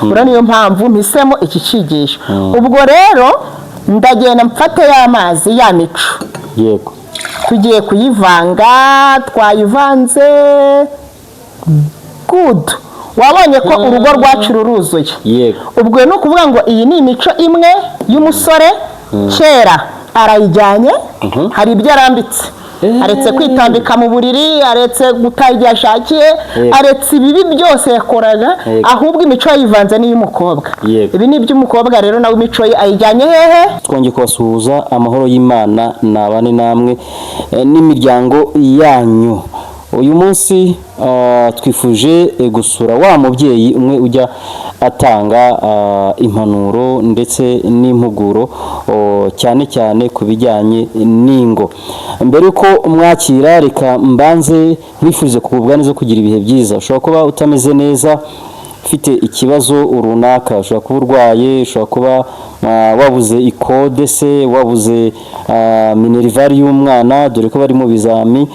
Uriya niyo mpamvu mpisemo iki cyigisho. Ubwo rero ndagenda mfate ya mazi, ya mico. Tugiye kuyivanga, twayivanze, good. Wabonye ko urugo rwacu ruruzuye. Ubwo ni ukuvuga ngo iyi ni imico imwe y'umusore kera arayijyanye, hari ibyo arambitse, aretse kwitambika mu buriri, aretse gutaha igihe ashakiye, aretse ibibi byose yakoraga, ahubwo imico yayivanze n'iy'umukobwa. Ibi ni iby'umukobwa rero, nawe imico ye ayijyanye hehe? Twongeye kubasuhuza, amahoro y'Imana nabane namwe n'imiryango yanyu. Uyu munsi twifuje gusura wa mubyeyi umwe ujya atanga impanuro ndetse n'impuguro, cyane cyane ku bijyanye n'ingo. Mbere yuko mwakira, reka mbanze nkwifurize kugubwa neza, kugira ibihe byiza. Ushobora kuba utameze neza, ufite ikibazo runaka, ushobora kuba urwaye, ushobora kuba wabuze ikode se, wabuze minerval y'umwana, dore ko bari mu bizami.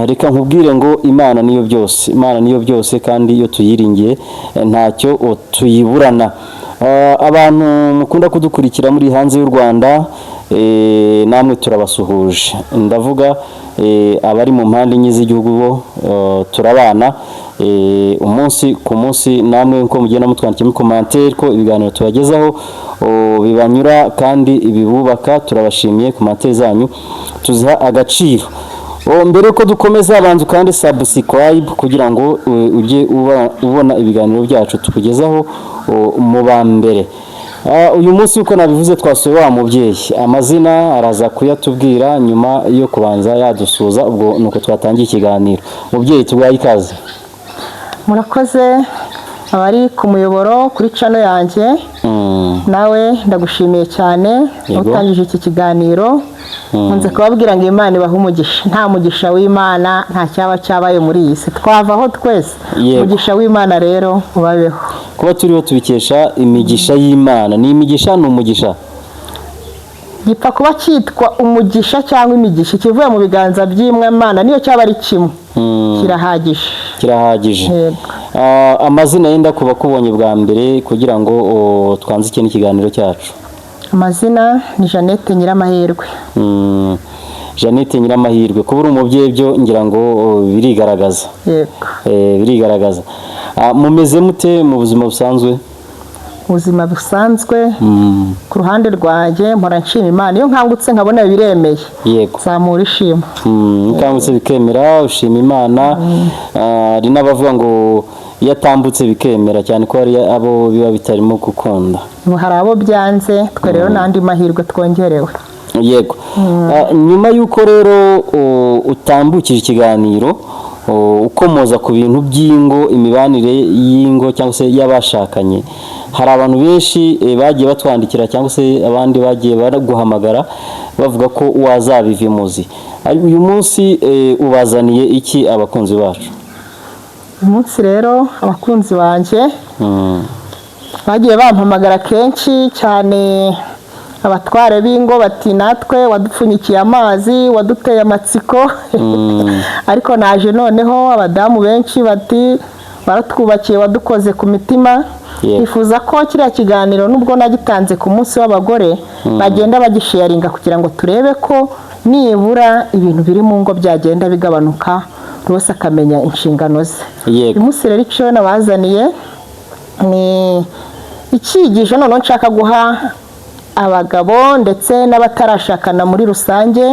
Reka nkubwire ngo Imana niyo byose, Imana niyo byose, kandi iyo tuyiringiye ntacyo tuyiburana. Abantu mukunda kudukurikira muri hanze y'u Rwanda, namwe turabasuhuje. Ndavuga abari mu mpande enye z'igihugu, bo turabana umunsi ku munsi. Namwe nko mugenda mutwandikira muri commentaire ko ibiganiro tubagezaho bibanyura kandi bibubaka, turabashimiye. Commentaire zanyu tuziha agaciro. Mbere yuko dukomeza, banza kandi subscribe kugira ngo ujye ubona ibiganiro byacu tukugezaho mu ba mbere. Uyu munsi, uko nabivuze, twasuye wa mubyeyi. Amazina araza kuyatubwira nyuma yo kubanza yadusuhuza. Ubwo nuko twatangiye ikiganiro. Mubyeyi, tuguhaye ikaze. Murakoze abari ku muyoboro kuri channel yanjye. Nawe ndagushimiye cyane utangije iki kiganiro. Nkunze kubabwira ngo Imana ibahe umugisha. Nta mugisha w'Imana nta cyaba cyabaye muri iyi si, twavaho twese. Umugisha w'Imana rero ubabeho. Kuba turiho tubikesha imigisha y'Imana. Ni imigisha, ni umugisha. Gipfa kuba cyitwa umugisha cyangwa imigisha, ikivuye mu biganza by'Imana niyo cyaba ari kimwe kirahagije. Kirahagije. Yego. Amazina yenda kuba kubonye bwa mbere kugira ngo twanzike n'ikiganiro cyacu. Amazina ni Jeannette Nyiramahirwe. Jeannette Nyiramahirwe, kuba uri umubyeyi byo ngira ngo birigaragaza. Yego. Birigaragaza. Mumeze mute mu buzima busanzwe? Ubuzima busanzwe, ku ruhande rwanjye mpora nshima Imana. Iyo nkangutse nkabona biremeye, nzamura ishima. Ukangutse bikemera, ushima Imana. Hari n'abavuga ngo iyo atambutse bikemera, cyane ko hari abo biba bitarimo gukunda. Ubu hari abo byanze, twe rero n'andi mahirwe twongerewe. Yego. Nyuma y'uko rero utambukije ikiganiro ukomoza ku bintu by'ingo, imibanire y'ingo cyangwa se y'abashakanye, hari abantu benshi bagiye batwandikira cyangwa se abandi bagiye baraguhamagara bavuga ko wazabiva imuzi. Ariko uyu munsi ubazaniye iki abakunzi bacu? Uyu munsi rero abakunzi banjye bagiye bampamagara kenshi cyane, abatware b'ingo, bati natwe wadupfunyikiye amazi, waduteye amatsiko. Ariko naje noneho abadamu benshi bati baratwubakiye, wadukoze ku mitima. Bifuza ko kiriya kiganiro, nubwo nagitanze ku munsi w'abagore, bagenda bagisharinga kugira ngo turebe ko nibura ibintu biri mu ngo byagenda bigabanuka, buri wese akamenya inshingano ze. Uyu munsi rero icyo nabazaniye ni icyigisho noneho nshaka guha abagabo ndetse n'abatarashakana muri rusange,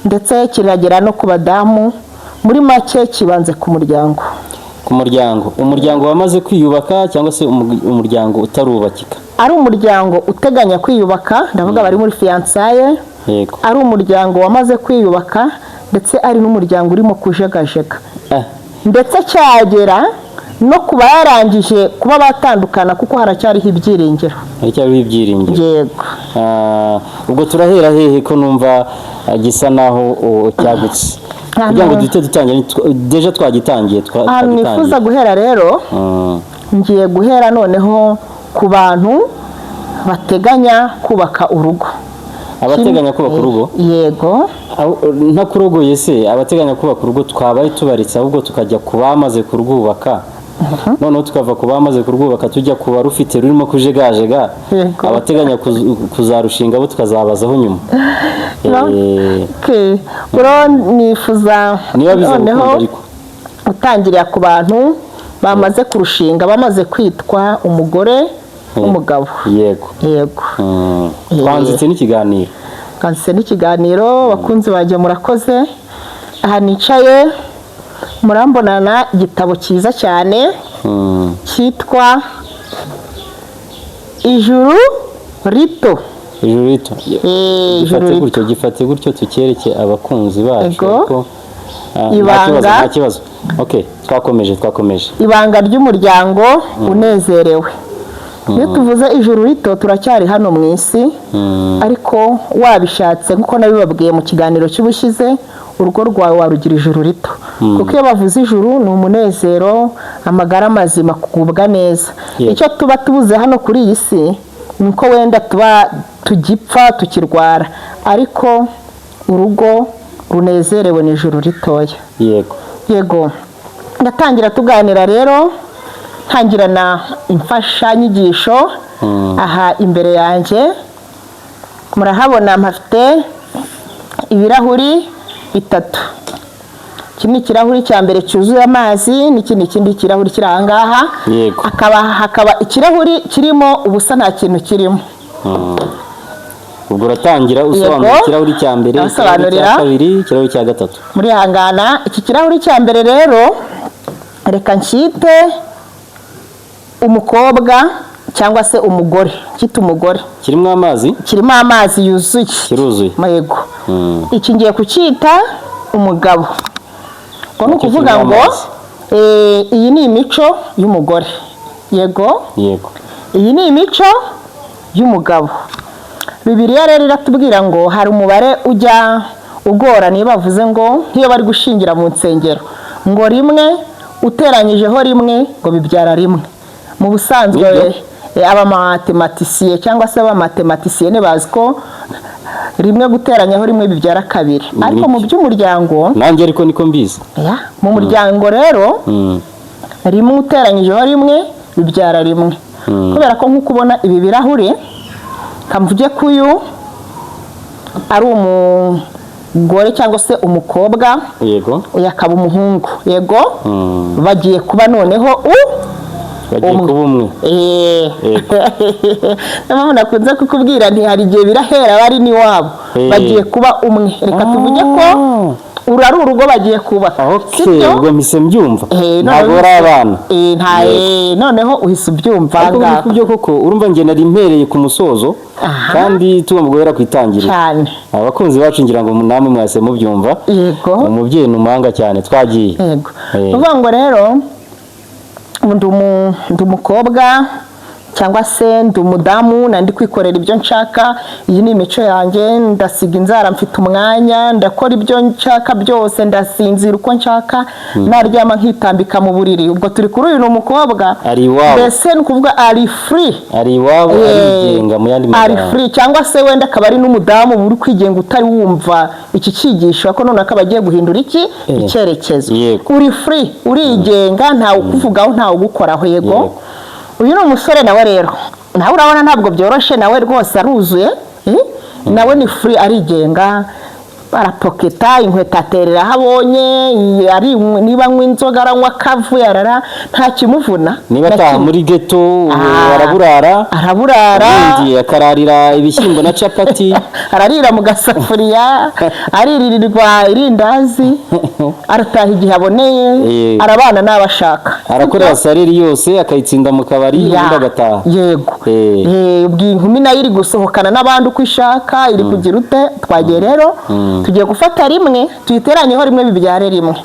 ndetse kiragera no ku badamu. Muri make kibanze ku muryango. Ku muryango, umuryango wamaze kwiyubaka cyangwa se umuryango utarubakika? Ari umuryango uteganya kwiyubaka, ndavuga bari muri fiançailles, ari umuryango wamaze kwiyubaka, ndetse ari n'umuryango urimo kujegajega, ndetse cyagera no kuba yarangije kuba batandukana, kuko haracyariho ibyiringiro. Haracyariho ibyiringiro. Yego. Ubwo turahera hehe ko numva gisa naho cyagutse? Kugira ngo duhite dutangira, déjà twagitangiye. Ahantu nifuza Twagitangiye. guhera rero, ngiye guhera noneho ku bantu bateganya kubaka urugo. Abateganya kubaka urugo? Yego. Ntakurogoye se, abateganya kubaka urugo twabaye tubaritse, ahubwo tukajya ku bamaze kurwubaka? Noneho tukava ku bamaze kurwubaka tujya ku barufite rurimo kujegajega. Yego. Abateganya kuzarushinga bo tukazabazaho nyuma. Okay. Rero nifuza Niba biza noneho gukunda ariko. gutangirira ku bantu bamaze kurushinga, bamaze kwitwa umugore n'umugabo. Yego. Yego. Twanzitse n'ikiganiro. Twanzitse n'ikiganiro. Bakunzi banjye, murakoze. Aha nicaye murambonana igitabo cyiza cyane cyitwa Ijuru Rito. Ijuru Rito. Ijuru Gifate Rito. gutyo, gifate gutyo, tucyereke abakunzi bacu. Ego. Ariko nta Ibanga. kibazo, nta kibazo. Okay, twakomeje, twakomeje. Ibanga ry'umuryango unezerewe. Iyo tuvuze ijuru rito, turacyari hano mu isi, ariko wabishatse, nk'uko nabibabwiye mu kiganiro cy'ubushize, urugo rwawe warugira ijuru rito, kuko iyo bavuze ijuru ni umunezero, amagara mazima, kugubwa neza. Icyo tuba tubuze hano kuri iyi si ni uko wenda tuba tugipfa, tukirwara, ariko urugo runezerewe ni ijuru ritoya. Yego, ndatangira tuganira rero, ntangirana imfashanyigisho. Aha imbere yanjye murahabona mpafite ibirahuri bitatu. Iki ni ikirahuri cya mbere cyuzuye amazi, n'ikindi kindi kirahuri kiri aha ngaha. Hakaba ikirahuri kirimo ubusa, nta kintu kirimo. Ubwo uratangira usobanura ikirahuri cya mbere, ikirahuri cya Ndabasobanurira. kabiri, ikirahuri cya gatatu. Murihangana. Iki kirahuri cya mbere rero reka nshyite umukobwa cyangwa se umugore, cyita umugore. Kirimo amazi? Kirimo amazi yuzuye. Kiruzuye. Yego. Iki ngiye kucyita umugabo. Ubwo ni Nacyo ukuvuga kirimo ngo amazi. Iyi ni imico y'umugore, yego. Yego. Iyi ni imico y'umugabo. Bibiliya rero iratubwira ngo hari umubare ujya ugorana iyo bavuze ngo nk'iyo bari gushingira mu nsengero, ngo rimwe uteranyijeho rimwe ngo bibyara rimwe. Mu busanzwe Nibyo. Abamatematisiye cyangwa se abamatematisiye bazi ko rimwe guteranyaho rimwe bibyara kabiri, ariko mu by'umuryango Nanjye ariko niko mbizi. Ya, mu muryango rero rimwe uteranyijeho rimwe bibyara rimwe, kubera ko nk'uko ubona ibi birahuri, kamvuge ko uyu ari umugore cyangwa se umukobwa, uyu akaba umuhungu, yego. Bagiye kuba noneho Bagiye umwe. kuba umwe. Yego. Niyo mpamvu nakunze kukubwira nti hari igihe birahera bari n'iwabo. Bagiye kuba umwe. Reka tuvuge ko uru ari urugo bagiye kubaka. Sibyo? Ubwo mpise mbyumva. Noneho Ntabwo ari abana. Noneho uhise ubyumva Ariko ngaho. byo koko urumva njye nari mpereye ku musozo, kandi tugomba guhera ku itangiriro. Cyane. Abakunzi bacu, ngira ngo namwe mwese mubyumva. Yego. Umubyeyi ni umuhanga cyane, twagiye. Yego. Ni ukuvuga ngo rero ndi umukobwa cyangwa se ndi umudamu, nandi kwikorera ibyo nshaka, iyi ni imico yanjye, ndasiga inzara, mfite umwanya, ndakora ibyo nshaka byose, ndasinzira uko nshaka, naryama nkitambika mu buriri. Ubwo turi kuri uyu ni umukobwa. Ari iwabo. Mbese ni ukuvuga ari free. Ari iwabo, arigenga mu yandi Ari magambo. free, cyangwa se wenda akaba ari n'umudamu uri kwigenga utari wumva iki cyigisho, ko none akaba agiye guhindura iki icyerekezo. Uri free, urigenga, ntawe ukuvugaho, ntawe ugukoraho, yego. Uyu ni umusore nawe rero, nawe urabona ntabwo byoroshye, nawe rwose aruzuye, eh? Nawe ni free, arigenga, arapoketa inkweto, aterera aho abonye, niba anywa inzoga aranywa akavuye, arara nta kimuvuna. Niba Na ataha kimwe. muri ghetto, araburara. Araburara. Ubundi akararira ibishyimbo na capati. Ararira mu gasafuriya, ariririrwa irindazi, arataha igihe aboneye, arabana n'abo ashaka. Arakorera salary yose akayitsinda mu kabari, ubundi agataha. Yego. Ubwo iyi nkumi nayo iri gusohokana n'abandi uko ishaka, iri kugira ute. Twagiye rero, tugiye gufata rimwe tuyiteranyeho rimwe bibyare rimwe.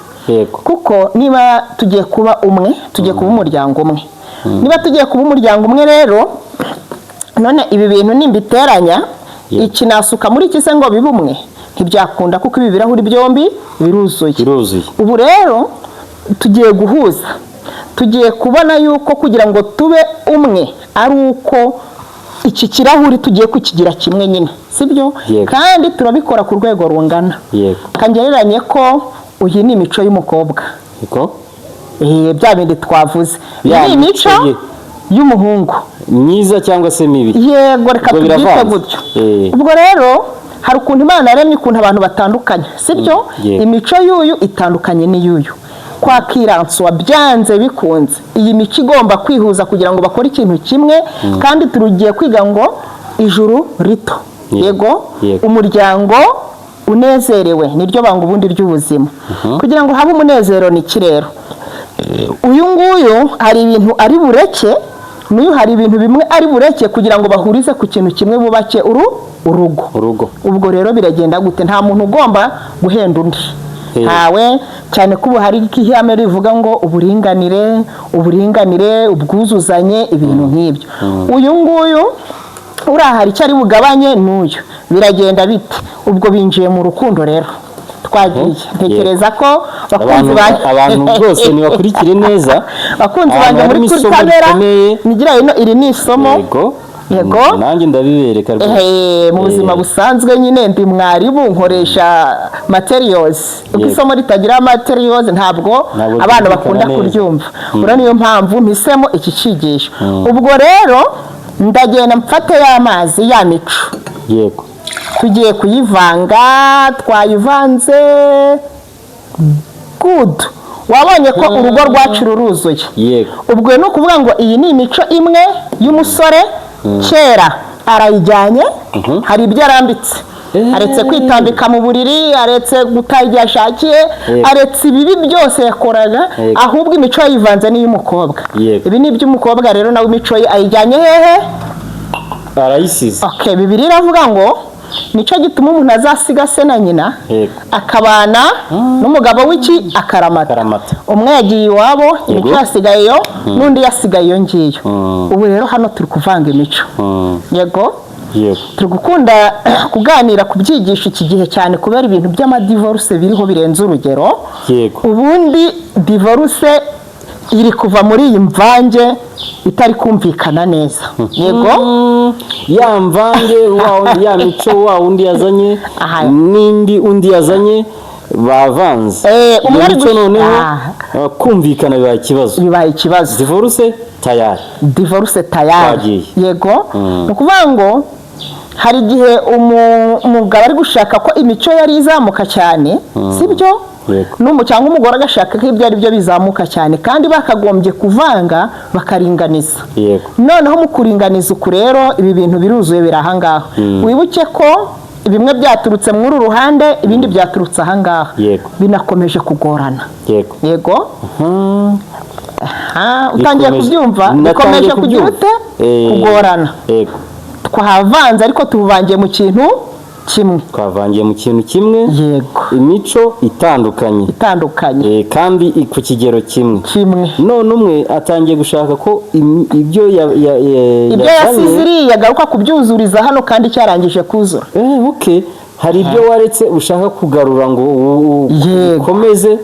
Kuko niba tugiye kuba umwe, tugiye kuba umuryango umwe. Niba tugiye kuba umuryango umwe rero, none ibi bintu nimbiteranya, iki nasuka muri iki se ngo bibe umwe? Ntibyakunda, kuko ibi birahuri byombi biruzuye. Biruzuye. Ubu rero tugiye guhuza, tugiye kubona yuko kugira ngo tube umwe ari uko iki kirahuri tugiye kukigira kimwe nyine, sibyo? Yego. Kandi turabikora ku rwego rungana. Yego. Kangereranye ko uyu ni imico y'umukobwa. Yego. Bya bindi twavuze. Ya Iyi ni imico mico ye. y'umuhungu. Myiza cyangwa se mibi. Yego, reka Ubwo tubyite biravanze. gutyo. Ubwo rero hari ukuntu Imana yaremye ukuntu abantu batandukanye, sibyo? Yego. Imico y'uyu itandukanye n'iy'uyu. Kwakiranswa byanze bikunze, iyi mico igomba kwihuza kugira ngo bakore ikintu kimwe. Kandi turugiye kwiga ngo ijuru rito. Yego. Yego. Yego. Umuryango unezerewe niryo banga ubundi ry'ubuzima. Kugira ngo habe umunezero ni iki rero? Uyu nguyu hari ibintu ari bureke, n'uyu hari ibintu bimwe ari bureke kugira ngo bahurize ku kintu kimwe, bubake urugo. Urugo. Ubwo rero biragenda gute? Nta muntu ugomba guhenda undi. Ntawe, cyane ko ubu hari ihame rivuga ngo uburinganire, uburinganire, ubwuzuzanye, ibintu nk'ibyo. Uyu nguyu uriya hari icyo ari bugabanye n'uyu. Biragenda bite? Ubwo binjiye mu rukundo rero, twagiye. Ntekereza ko bakunzi Abantu banjye, abantu rwose nibakurikire neza. bakunzi Ahantu banjye muri harimo kuri isomo kamera, rikomeye. nigira ino, iri ni isomo. Yego. Yego. Nanjye ndabibereka rwose. Mu buzima busanzwe nyine ndi mwarimu, nkoresha materials. Uko isomo ritagira materials ntabwo Ntabwo abana ryumvikana bakunda neza. kuryumva. Uriya niyo mpamvu mpisemo iki cyigisho. Ubwo rero ndagenda mfate ya mazi, ya mico. Tugiye kuyivanga, twayivanze, good. Wabonye ko urugo rwacu ruruzuye. Ubwo ni ukuvuga ngo iyi ni imico imwe y'umusore kera arayijyanye, hari ibyo arambitse. Aretse kwitambika mu buriri, aretse gutaha igihe ashakiye, aretse ibibi byose yakoraga, ahubwo imico yayivanze n'iy'umukobwa. Ibi ni iby'umukobwa rero, nawe imico ye ayijyanye hehe? Arayisize. Okay, Bibiliya iravuga ngo nicyo gituma umuntu azasiga se na nyina, akabana n'umugabo w'iki? Akaramata. Akaramata. Umwe yagiye iwabo, imico yasigayeyo, n'undi yasigaye iyo ngiyo. Ubu rero hano turi kuvanga imico. Yego. Turi gukunda kuganira ku byigisho iki gihe cyane kubera ibintu by'amadivorce biriho birenze urugero. Ubundi divorce iri kuva muri iyi mvange itari kumvikana neza. Yego. Ya mvange ya mico wa wundi yazanye n'indi undi yazanye bavanze. Umwe Iyo ari mico noneho kumvikana bibaye ikibazo. Bibaye ikibazo. Divorce tayari. Divorce tayari. Twagiye. Yego, ni ukuvuga ngo hari igihe umugabo ari gushaka ko imico yari izamuka cyane, sibyo? Yego. Cyangwa umugore agashaka ko ibyo ari byo bizamuka cyane, kandi bakagombye kuvanga bakaringaniza. Noneho mu kuringaniza uku rero, ibi bintu biruzuye, biri ahangaha. Wibuke ko bimwe byaturutse muri uru ruhande, ibindi byaturutse ahangaha. Binakomeje kugorana. Yego. Aha, utangiye kubyumva? Natangiye Bikomeje kugira kubyumva. ute? Kugorana. Twavanze ariko tuvangiye mu kintu kimwe. Twavangiye mu kintu kimwe. Imico itandukanye. Itandukanye. Kandi ku kigero kimwe. Kimwe. None umwe atangiye gushaka ko ibyo ibyo yazanye- yasize iriya agaruka kubyuzuriza hano kandi cyarangije kuzura. Okay. Hari ibyo waretse ushaka kugarura ngo ukomeze.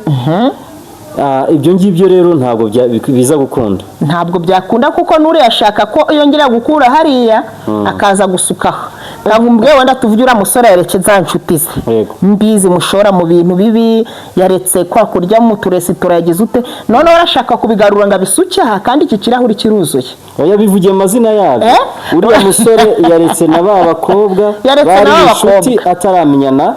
Ibyo ngibyo rero ntabwo biza gukunda. Ntabwo byakunda, kuko n'uriya ashaka ko yongera gukura hariya akaza gusukaho. Ntabwo wenda tuvuge uriya musore yaretse za nshuti ze mbizi mushora mu bintu bibi, yaretse kwa kurya mu turesitora, yagize ute, noneho arashaka kubigarura ngo abisuke aha kandi iki kirahuri kiruzuye. Oya, bivugiye amazina yabyo. Eh? Uriya musore yaretse na ba bakobwa Yaretse bari na ba inshuti bakobwa. ataramenyana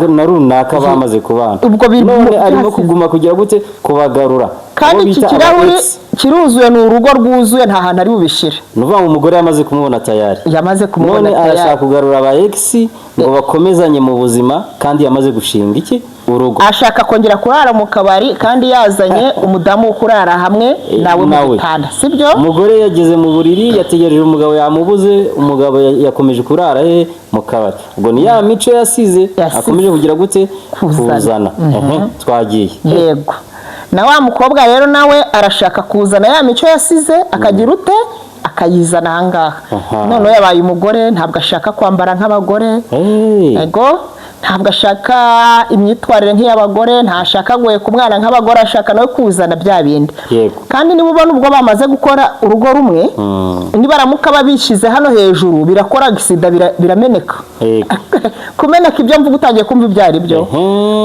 na runaka bamaze kubana. Ubwo biri None arimo byasize. kuguma kugira gute? Kubagarura. Kandi Abo iki bita aba kirahuri ex. kiruzuye, ni urugo rwuzuye, nta hantu ari bubishyire. Ni ukuvuga ngo umugore yamaze kumubona tayari. Yamaze kumubona None tayari. arashaka kugarura aba ex ngo bakomezanye mu buzima, kandi yamaze gushinga iki? Urugo. Ashaka kongera kurara mu kabari kandi yazanye umudamu wo kurara hamwe nawe mu Nawe. gitanda, sibyo? Umugore yageze mu buriri, yategereje umugabo, yamubuze. Umugabo yakomeje kurara he? Mu kabari. Ubwo ni ya mico yasize Yasize. akomeje kugira gute? Kuzana. Kuzana. Ehe, twagiye. Yego. Na wa mukobwa rero nawe arashaka kuzana ya mico yasize, akagira ute? Akayizana ahangaha. Noneho yabaye umugore, ntabwo ashaka kwambara nk'abagore. Hey. Yego, Ntabwo ashaka imyitwarire nk'iy'abagore, ntashaka guheka umwana nk'abagore, ashaka nawe kuzana bya bindi. Kandi niba ubona ubwo bamaze gukora urugo rumwe, nibaramuka babishyize hano hejuru birakora agisida, birameneka. Kumeneka, ibyo mvuga utangiye kumva ibyo ari byo.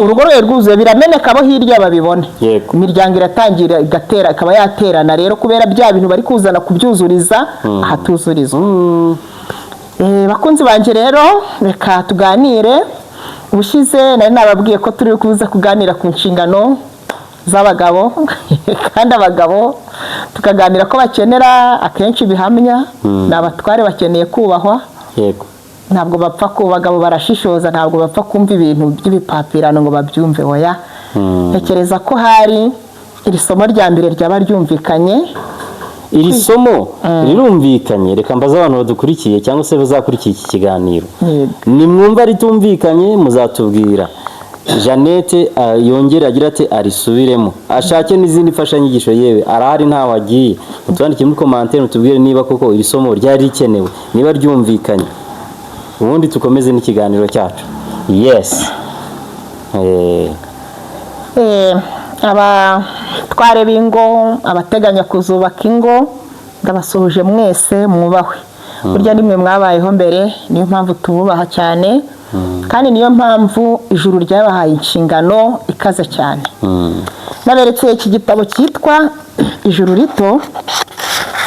Urugo rwe rwuzuye birameneka, abo hirya babibone. Imiryango iratangira igatera, ikaba yaterana rero kubera bya bintu bari kuzana kubyuzuriza ahatuzurizwa. Bakunzi banjye rero, reka tuganire. Ubushize nari nababwiye ko turi kuza kuganira ku nshingano z'abagabo, kandi abagabo tukaganira ko bakenera akenshi ibihamya. Ni abatware, bakeneye kubahwa. Ntabwo bapfa ku bagabo barashishoza, ntabwo bapfa kumva ibintu by'ibipapirano ngo babyumve, oya. Ntekereza ko hari iri somo rya mbere ryaba ryumvikanye. Iri somo rirumvikanye. Reka mbaze abantu badukurikiye cyangwa se bazakurikiye iki kiganiro. Nimwumva ritumvikanye muzatubwira, Jeannette yongere agira ati arisubiremo, ashake n'izindi mfashanyigisho. Yewe, arahari, ntaho agiye. Mutwandike muri commentaire, mutubwire niba koko iri somo ryari rikenewe, niba ryumvikanye, ubundi tukomeze n'ikiganiro cyacu. Yes. Abatware b'ingo, abateganya kuzubaka ingo, ndabasuhuje mwese, mwubahwe. Burya nimwe mwabayeho mbere, niyo mpamvu tububaha cyane, kandi niyo mpamvu ijuru ryabahaye inshingano ikaze cyane. Naberetse iki gitabo cyitwa Ijuru Rito,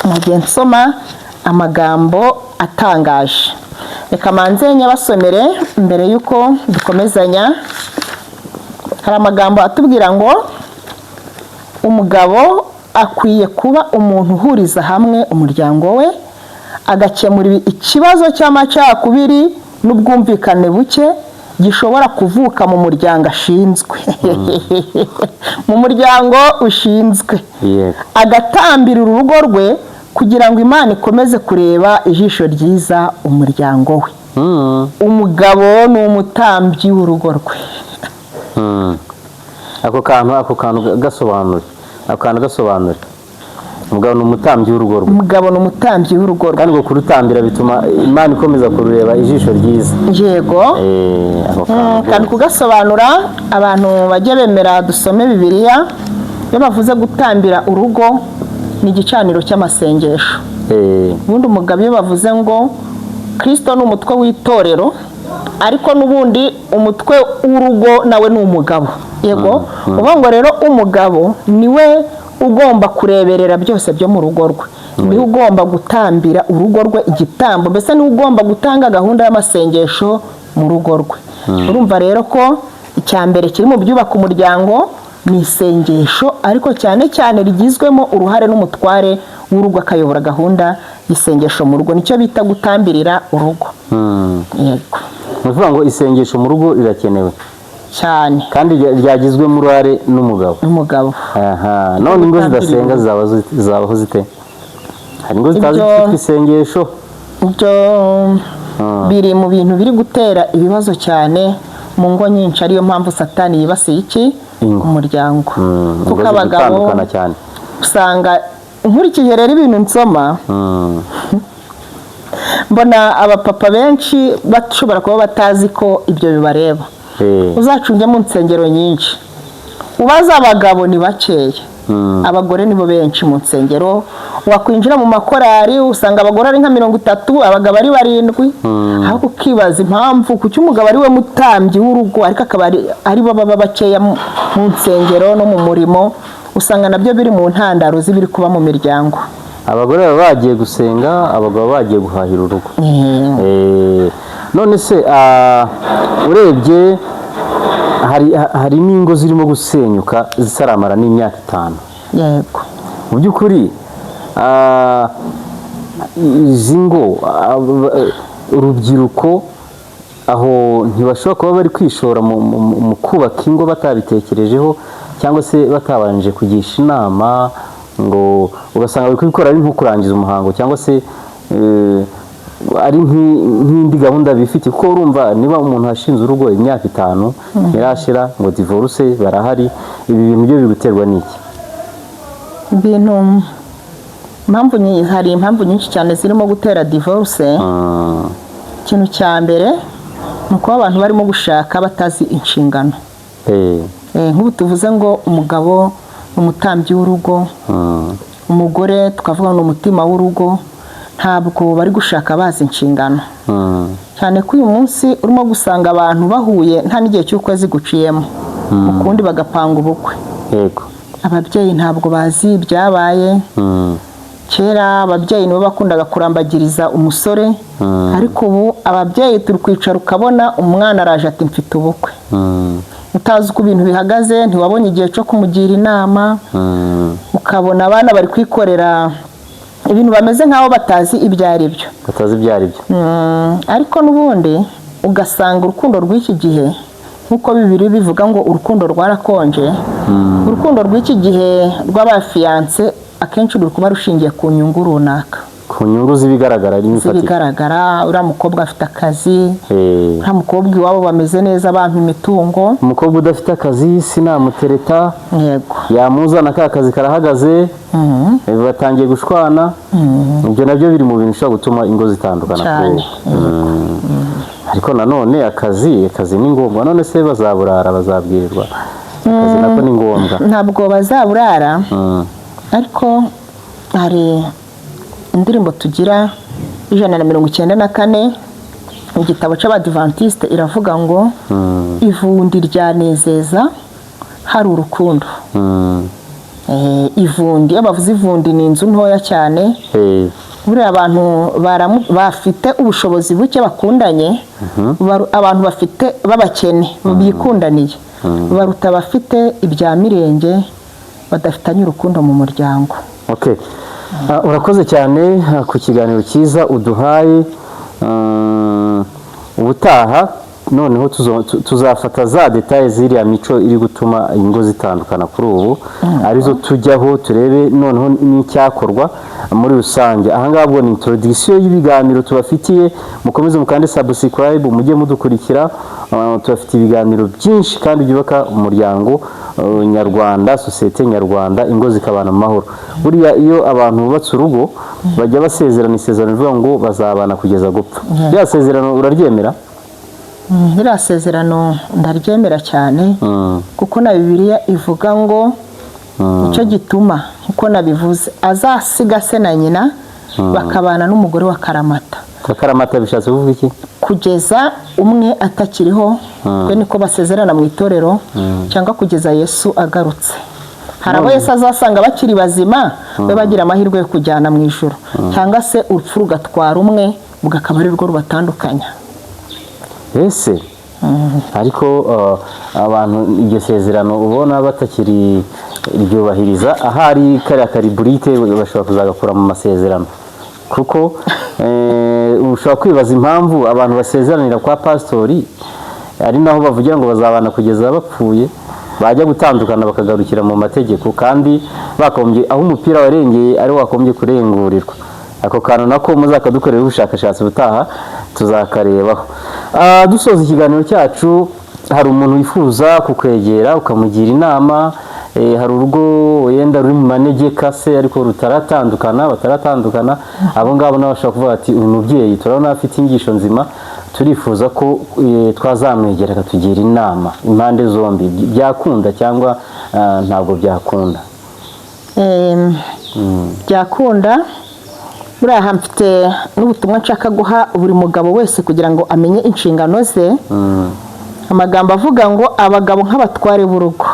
nagiye nsoma amagambo atangaje. Reka manze nyabasomere mbere y'uko dukomezanya. Hari amagambo atubwira ngo umugabo akwiye kuba umuntu uhuriza hamwe umuryango we, agakemura ikibazo cy'amacakubiri n'ubwumvikane buke gishobora kuvuka mu muryango ashinzwe, mu muryango ushinzwe, agatambira urugo rwe kugira ngo Imana ikomeze kureba ijisho ryiza umuryango we. Umugabo ni umutambyi w'urugo rwe. Ako kantu gasobanure, ako kantu gasobanure. Umugabo ni umutambyi w'urugo rwe. Umugabo ni umutambyi w'urugo rwe. Kandi ngo kurutambira bituma Imana ikomeza kurureba ijisho ryiza. Yego. Ako kantu. Kandi kugasobanura, abantu bajya bemera dusome Bibiliya. Iyo bavuze gutambira urugo, ni igicaniro cy'amasengesho. Ubundi umugabo, iyo bavuze ngo Kirisito ni umutwe w'itorero, ariko n'ubundi umutwe w'urugo nawe ni umugabo. Yego, uvuga ngo rero umugabo niwe ugomba kureberera byose byo mu rugo rwe, niwe ugomba gutambira urugo rwe igitambo, mbese niwe ugomba gutanga gahunda y'amasengesho mu rugo rwe. Urumva rero ko icya mbere kiri mu byubaka umuryango ni isengesho, ariko cyane cyane rigizwemo uruhare n'umutware w'urugo, akayobora gahunda y'isengesho mu rugo. Nicyo bita gutambirira urugo. Yego. Ni ukuvuga ngo isengesho mu rugo rirakenewe. Cyane. Kandi ryagizwemo uruhare n'umugabo. N'umugabo. Aha none ingo zidasenga zizabaho zite? Hari ingo zitazi icyitwa isengesho. Ibyo biri mu bintu biri gutera ibibazo cyane mu ngo nyinshi, ariyo mpamvu Satani yibasiye iki? Ingo. Umuryango. Ingo Kuko ziri abagabo gutandukana cyane. usanga, nkurikije rero ibintu nsoma, mbona abapapa benshi bashobora kuba batazi ko ibyo bibareba. Uzacunge mu nsengero nyinshi, ubaza abagabo ni bakeya, abagore nibo benshi mu nsengero. Wakwinjira mu makorari usanga abagore ari nka 30, abagabo ari 7. Ahubwo ukibaza impamvu, kuki umugabo ari we mutambyi w'urugo, ariko akaba ari bo baba bakeya mu nsengero no mu murimo. Usanga nabyo biri mu ntandaro z'ibiri kuba mu miryango. Abagore baba bagiye gusenga, abagabo bagiye guhahira urugo. None se urebye hari n'ingo zirimo gusenyuka zitaramara n'imyaka 5. Mu by'ukuri izi ngo urubyiruko aho ntibashobora kuba bari kwishora mu kubaka ingo batabitekerejeho cyangwa se batabanje kugisha inama, ngo ugasanga bari kubikora ari nko kurangiza umuhango cyangwa se ari nk'indi gahunda bifite? Kuko urumva niba umuntu ashinze urugo, imyaka 5 ntirashira ngo divorce barahari, ibi bintu byo biri guterwa n'iki? Ibintu hari impamvu nyinshi cyane zirimo gutera divorce. Ikintu cya mbere Ni ukuba abantu barimo gushaka batazi inshingano. Nk'ubu tuvuze ngo umugabo ni umutambyi w'urugo, umugore tukavuga ngo ni umutima w'urugo, ntabwo bari gushaka bazi inshingano. Cyane ko uyu munsi urimo gusanga abantu bahuye nta n'igihe cy'ukwezi guciyemo, ukundi bagapanga ubukwe. Ababyeyi ntabwo bazi ibyabaye. Kera ababyeyi nibo bakundaga kurambagiriza umusore, ariko ubu ababyeyi turi kwicara ukabona umwana araje ati: "Mfite ubukwe," utazi uko ibintu bihagaze, ntiwabonye igihe cyo kumugira inama. Ukabona abana bari kwikorera ibintu bameze nk'aho batazi ibyo ari byo. Batazi ibyo ari byo. Ariko n'ubundi ugasanga urukundo rw'iki gihe, nk'uko Bibiliya bivuga ngo urukundo rwarakonje, urukundo rw'iki gihe rw'abafiyanse akenshi ruri kuba rushingiye ku nyungu runaka. Ku nyungu z'ibigaragara n'imifatika. Z'ibigaragara: uriya mukobwa afite akazi, uriya mukobwa iwabo bameze neza, bampa imitungo. Umukobwa udafite akazi sinamutereta. Yamuzana ka kazi karahagaze, batangiye gushwana. Ibyo nabyo biri mu bintu bishobora gutuma ingo zitandukana Cyane. kuri ubu. Ariko nanone akazi ni ngombwa. None se bazaburara, bazabwirirwa? Akazi nako ni ngombwa. Ntabwo bazaburara, ariko hari indirimbo tugira 194 mu gitabo cy'Abadivantisite, iravuga ngo: "Ivundi ryanezeza hari urukundo." Ivundi, iyo bavuze ivundi ni inzu ntoya cyane. Buriya abantu bafite ubushobozi buke bakundanye, abantu bafite b'abakene bikundaniye baruta abafite ibya mirenge badafitanye urukundo mu muryango. Okay. Urakoze cyane ku kiganiro cyiza uduhaye. Ubutaha noneho tuzafata za détails z'iriya mico iri gutuma ingo zitandukana kuri ubu, arizo tujyaho turebe noneho n'icyakorwa muri rusange. Ahangaha ubwo ni introduction y'ibiganiro tubafitiye. Mukomeze mukande subscribe, mujye mudukurikira. Tubafitiye ibiganiro byinshi kandi byubaka umuryango nyarwanda, sosiyete nyarwanda, ingo zikabana mu mahoro. Buriya iyo abantu bubatse urugo bajya basezerana isezerano rivuga ngo bazabana kugeza gupfa. Rya sezerano uraryemera? Ririya sezerano ndaryemera cyane, kuko na Bibiliya ivuga ngo nicyo gituma, nkuko nabivuze, azasiga se na nyina bakabana n'umugore wa karamata. Akaramata bishatse kuvuga iki? Kugeza umwe atakiriho. Twe niko basezerana mu itorero, cyangwa kugeza Yesu agarutse. Hari abo Yesu azasanga bakiri bazima, be bagira amahirwe yo kujyana mu ijuru, cyangwa se urupfu rugatwara umwe, bugakaba ari rwo rubatandukanya. Ese ariko abantu iryo sezerano ubona batakiri ryubahiriza? Ahari kariya kariburite bashobora kuzagakura mu masezerano, kuko ushobora kwibaza impamvu abantu basezeranira kwa pasitori, ari naho bavugira ngo bazabana kugeza bapfuye, bajya gutandukana bakagarukira mu mategeko, kandi bakombye aho umupira warengeye ari wakombye kurengurirwa. Ako kantu nako muzakadukorera ubushakashatsi, ubutaha tuzakarebaho. Dusoza ikiganiro cyacu, hari umuntu wifuza kukwegera ukamugira inama, hari urugo wenda ruri mu manegeka se ariko rutaratandukana, bataratandukana, abo ngabo nabo bashobora kuvuga ati: "Uyu mubyeyi turabona afite inyigisho nzima, turifuza ko twazamwegera akatugira inama impande zombi." Byakunda cyangwa ntabwo byakunda? Byakunda. Buriya aha mfite n'ubutumwa nshaka guha buri mugabo wese kugira ngo amenye inshingano ze. Amagambo avuga ngo abagabo nk'abatware b'urugo,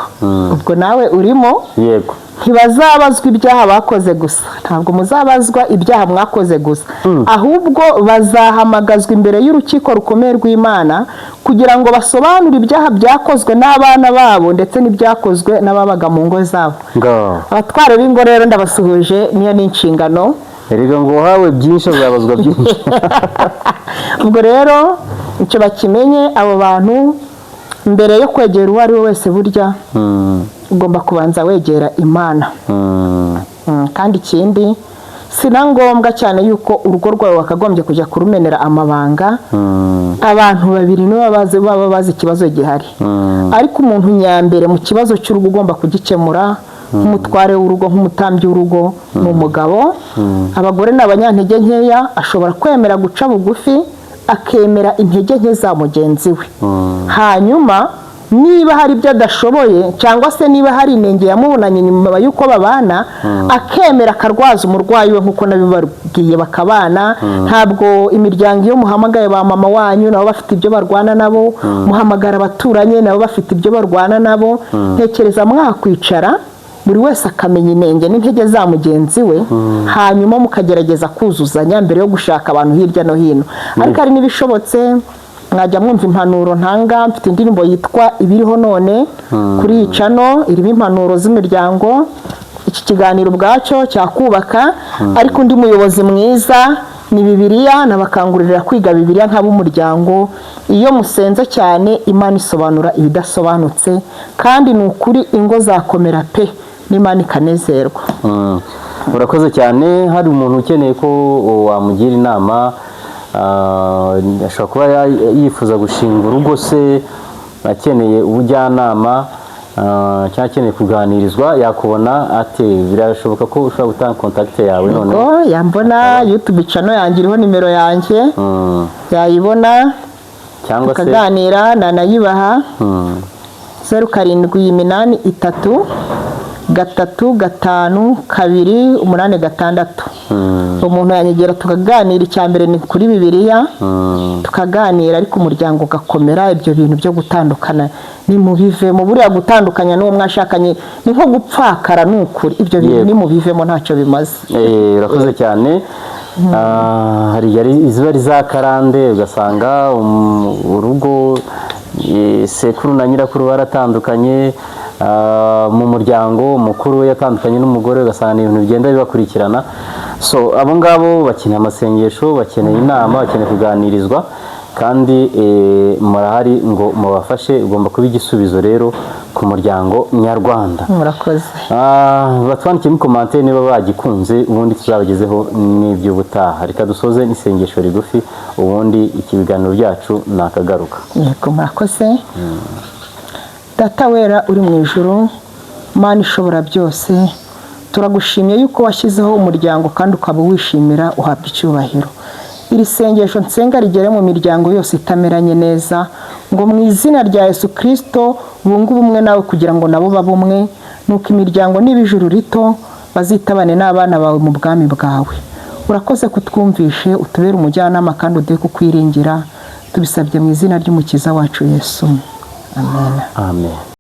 ubwo nawe urimo, Yego. ntibazabazwa ibyaha bakoze gusa. Ntabwo muzabazwa ibyaha mwakoze gusa, ahubwo bazahamagazwa imbere y'urukiko rukomeye rw'Imana kugira ngo basobanure ibyaha byakozwe n'abana babo ndetse n'ibyakozwe n'ababaga mu ngo zabo. Ngo Abatware b'ingo rero ndabasuhuje, niyo ni inshingano. Erega ngo uhawe byinshi azabazwa byinshi. Ubwo rero icyo bakimenye abo bantu, mbere yo kwegera uwo ari we wese, burya ugomba kubanza wegera Imana. Kandi ikindi, si na ngombwa cyane yuko urugo rwawe wakagombye kujya kurumenera amabanga. Abantu babiri nibo baba bazi ikibazo gihari, ariko umuntu nyambere mu kibazo cy'urugo ugomba kugikemura nk'umutware w'urugo, nk'umutambyi w'urugo, ni umugabo. Abagore ni abanyantege nkeya, ashobora kwemera guca bugufi. akemera intege nke za mugenzi we. Hanyuma niba hari ibyo adashoboye, cyangwa se niba hari inenge yamubonanye nyuma y'uko babana, akemera akarwaza umurwayi we nk'uko nabibabwiye, bakabana. Ntabwo imiryango, iyo muhamagaye ba mama wanyu, nabo bafite ibyo barwana nabo, muhamagara abaturanyi, nabo bafite ibyo barwana nabo. Ntekereza mwakwicara, buri wese akamenya inenge n'intege za mugenzi we, hanyuma mukagerageza kuzuzanya mbere yo gushaka abantu hirya no hino. Ariko hari n'ibishobotse, mwajya mwumva impanuro ntanga. Mfite indirimbo yitwa "Ibiriho None" kuri iyi channel, irimo impanuro z'imiryango. Iki kiganiro ubwacyo cyakubaka. Ariko undi muyobozi mwiza ni Bibiliya. Nabakangurira kwiga Bibiliya nk'ab'umuryango. Iyo musenze cyane, Imana isobanura ibidasobanutse, kandi ni ukuri ingo zakomera pe, n'Imana ikanezerwa. Urakoze cyane. Hari umuntu ukeneye ko wamugira inama, ashobora kuba yifuza gushinga urugo se, akeneye ubujyanama, cyangwa akeneye kuganirizwa, yakubona ate? Birashoboka ko ushobora gutanga contact yawe none? Ubwo yambona, YouTube channel yanjye iriho nimero yanjye, yayibona cyangwa se tukaganira, nanayibaha: 0783 352 86. Umuntu yanyegera tukaganira. Icya mbere ni kuri Bibiliya, tukaganira, ariko umuryango ugakomera. Ibyo bintu byo gutandukana ni mubivemo. Buriya gutandukanya n'uwo mwashakanye ni nko gupfakara, ni ukuri. Ibyo bintu ni mubivemo, ntacyo bimaze. Urakoze cyane. Hari igihe ziba ari za karande, ugasanga urugo, sekuru na nyirakuru baratandukanye, mu muryango mukuru we yatandukanye n'umugore, ugasanga ni ibintu bigenda bibakurikirana. So abo ngabo bakeneye amasengesho, bakeneye inama, bakeneye kuganirizwa, kandi murahari ngo mubafashe. Ugomba kuba igisubizo rero ku muryango nyarwanda. Murakoze. Batwandikiye muri commentaire niba bagikunze, ubundi tuzabagezeho n'iby'ubutaha. Reka dusoze n'isengesho rigufi, ubundi iki biganiro byacu nakagaruka. Yego, murakoze. Data wera uri mu ijuru, Mana ishobora byose, turagushimiye yuko washyizeho umuryango kandi ukaba wishimira, uhabwa icyubahiro. Iri sengesho nsenga rigere mu miryango yose itameranye neza, ngo mu izina rya Yesu Kirisito bunge ubumwe nawe, kugira ngo nabo babe umwe. Nuko imiryango niba ijuru rito, bazitabane n'abana bawe mu bwami bwawe. Urakoze kutwumvishe, utubere umujyanama kandi uduhe kukwiringira. Tubisabye mu izina ry'Umukiza wacu Yesu, amen. Amen.